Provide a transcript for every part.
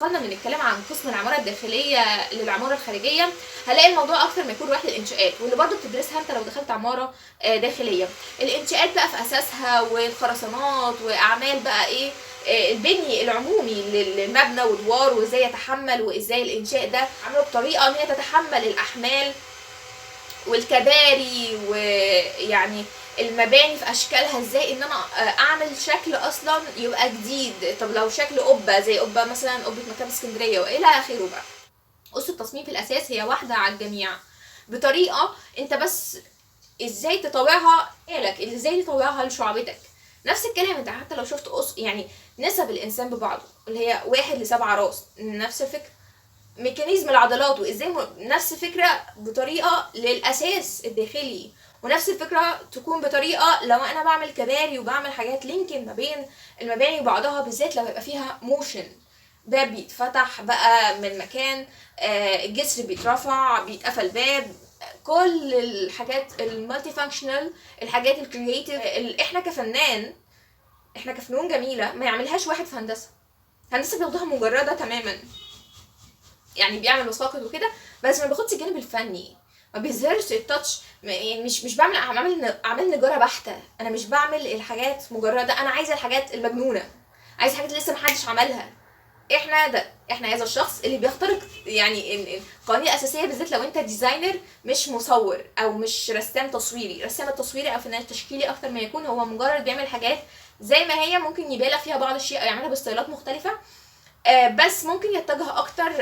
انتقلنا من الكلام عن قسم العمارة الداخلية للعماره الخارجيه، هنلاقي الموضوع اكتر ما يكون رايح للانشاءات، واللي برضو بتدرسها انت لو دخلت عمارة داخليه. الانشاءات بقى في اساسها والخرسانات واعمال بقى ايه البني العمومي للمبنى ودوار، وازاي يتحمل، وازاي الانشاء ده عمله بطريقة ان هي تتحمل الاحمال والكباري، ويعني المباني في اشكالها ازاي ان انا اعمل شكل اصلا يبقى جديد. طب لو شكل قبه زي قبه مثلا قبه مكتبه اسكندرية والى اخره. بقى اسس التصميم في الاساس هي واحدة على الجميع بطريقة انت بس ازاي تطوعها لك، ازاي تطوعها لشعبتك. نفس الكلام انت حتى لو شفت يعني نسب الانسان ببعضه اللي هي 1 ل7 راس، نفس الفكرة. mechanism العضلات وازاي نفس فكرة بطريقة للاساس الداخلي، ونفس الفكرة تكون بطريقة لو انا بعمل كباري وبعمل حاجات linking ما بين المباني وبعضها، بالذات لو يبقى فيها motion، باب بيتفتح بقى من مكان، الجسر بيترفع، بيتقفل باب، كل الحاجات ال multifunctional، الحاجات ال creative اللي احنا كفنان، احنا كفنون جميلة ما يعملهاش واحد في هندسة. هندسة بياخدوها مجرده تماما، يعني بيعمل وثائق وكده، بس ما بياخدش الجانب الفني، ما بيظهرش ال touch. يعني مش بعمل اعمال نجاره بحته، انا مش بعمل الحاجات مجرده، انا عايزه الحاجات المجنونه، عايزه الحاجات اللي لسه محدش عملها. احنا ده، احنا هذا الشخص اللي بيخترق يعني القوانين الاساسية، بالذات لو انت designer مش مصور او مش رسام تصويري. رسام التصويري او فنان تشكيلي اكتر ما يكون هو مجرد بيعمل حاجات زي ما هي، ممكن يبالغ فيها بعض الشيء او يعملها بستايلات مختلفة، بس ممكن يتجه اكتر،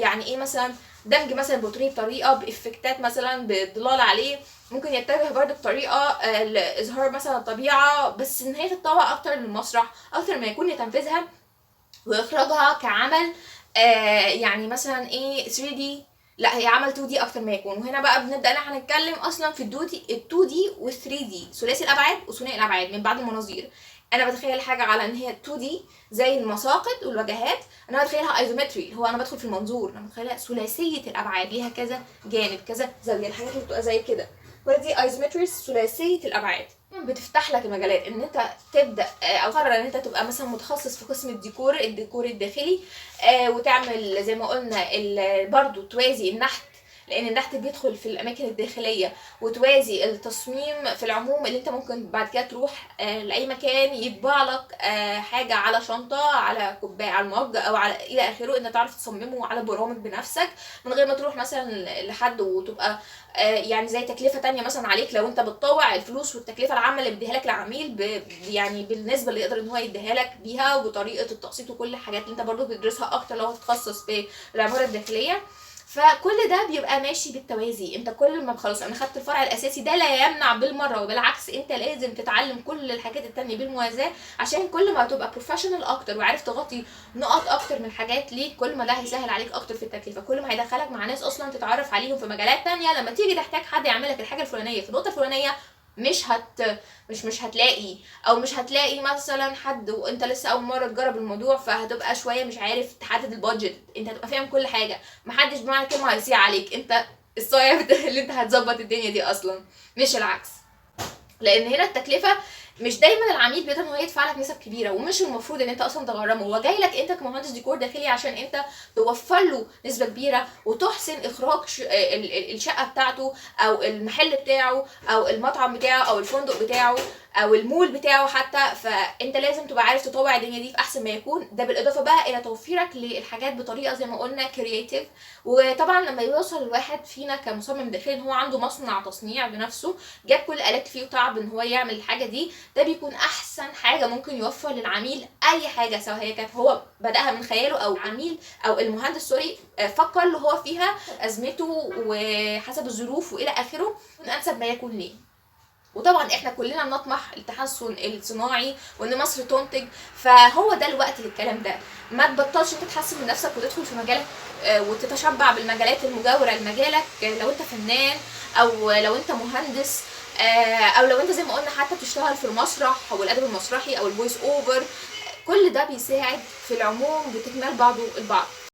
يعني ايه مثلا دمج مثلا بورتريه بطريقة ب effect ات مثلا بضلال عليه، ممكن يتجه برضه بطريقة لاظهار مثلا الطبيعة، بس ان هي تتطوع اكتر للمسرح اكتر ما يكون لتنفيذها واخراجها كعمل، يعني مثلا ايه 3D، لا هي عمل 2D اكتر ما يكون. وهنا بقى بنبدا ان احنا نتكلم اصلا في ال 2D وال 3D، ثلاثي الابعاد وثنائي الابعاد من بعد المناظير. انا بتخيل حاجة على ان هي 2D زي المساقط والواجهات، انا بتخيلها isometry، هو انا بدخل في المنظور، انا بتخيلها ثلاثية الابعاد، ليها كذا جانب كذا زاوية، الحاجات اللي بتبقى زي كده كل دي isometry ثلاثية الابعاد. بتفتح لك المجالات ان انت تبدا او تقرر ان انت تبقى مثلا متخصص في قسم الديكور الداخلي، وتعمل زي ما قلنا برضو توازي النحت، لان النحت بيدخل في الاماكن الداخلية، وتوازي التصميم في العموم اللي انت ممكن بعد كده تروح لاي مكان يطبع لك حاجة على شنطه، على كوباية، على ال mug، او على الى اخره، انت تعرف تصممه على برامج بنفسك من غير ما تروح مثلا لحد وتبقى يعني زي تكلفة تانية مثلا عليك. لو انت بتطوع الفلوس والتكلفه العامة اللي بيديها لك العميل يعني بالنسبة اللي يقدر ان هو يديها لك بيها، وبطريقة التقسيط وكل الحاجات اللي انت برضو بتدرسها اكتر لو هتتخصص في العمارة الداخلية. فكل ده بيبقى ماشي بالتوازي. انت كل ما خلاص انا خدت الفرع الاساسي ده لا يمنع بالمرة، وبالعكس انت لازم تتعلم كل الحاجات التانية بالموازاه، عشان كل ما تبقى professional اكتر وعارف تغطي نقط اكتر من حاجات ليك، كل ما ده هيسهل عليك اكتر في التكلفة، كل ما هيدخلك مع ناس اصلا تتعرف عليهم في مجالات تانية. لما تيجي تحتاج حد يعمل لك الحاجة الفلانية في النقطة الفلانية مش هتلاقي، او مش هتلاقي مثلا حد وانت لسه اول مرة تجرب الموضوع، فهتبقى شوية مش عارف تحدد ال budget. انت هتبقى فاهم كل حاجة، محدش بمعنى كلمة هيصيع عليك، انت الصايع اللي انت هتظبط الدنيا دي اصلا، مش العكس. لان هنا التكلفة مش دايما العميل بيقدر ان هو يدفع لك نسب كبيرة، ومش المفروض ان انت اصلا تغرمه. هو جاي لك انت كمهندس ديكور داخلي عشان انت توفر له نسبه كبيرة وتحسن اخراج الشقة بتاعته او المحل بتاعه او المطعم بتاعه او الفندق بتاعه او المول بتاعه حتى. فانت لازم تبقى عارف تطوع الدنيا دي في احسن ما يكون. ده بالاضافة بقى الى توفيرك للحاجات بطريقة زي ما قلنا creative. وطبعا لما يوصل الواحد فينا كمصمم داخلي ان هو عنده مصنع تصنيع بنفسه، جاب كل الالات فيه وتعب ان هو يعمل الحاجة دي، ده بيكون احسن حاجة ممكن يوفر للعميل اي حاجة، سواء هي كانت هو بداها من خياله او عميل او المهندس sorry فكر اللي هو فيها ازمته وحسب الظروف والى اخره، يكون انسب ما يكون ليه. وطبعا احنا كلنا بنطمح للتحسن الصناعي وان مصر تنتج، فهو ده الوقت للكلام ده. ما تبطلش انت تحسن من نفسك وتدخل في مجالك، وتتشبع بالمجالات المجاورة لمجالك، لو انت فنان او لو انت مهندس، او لو انت زي ما قلنا حتى بتشتغل في المسرح او الادب المسرحي او ال voice over، كل ده بيساعد في العموم بتكمال بعضه البعض.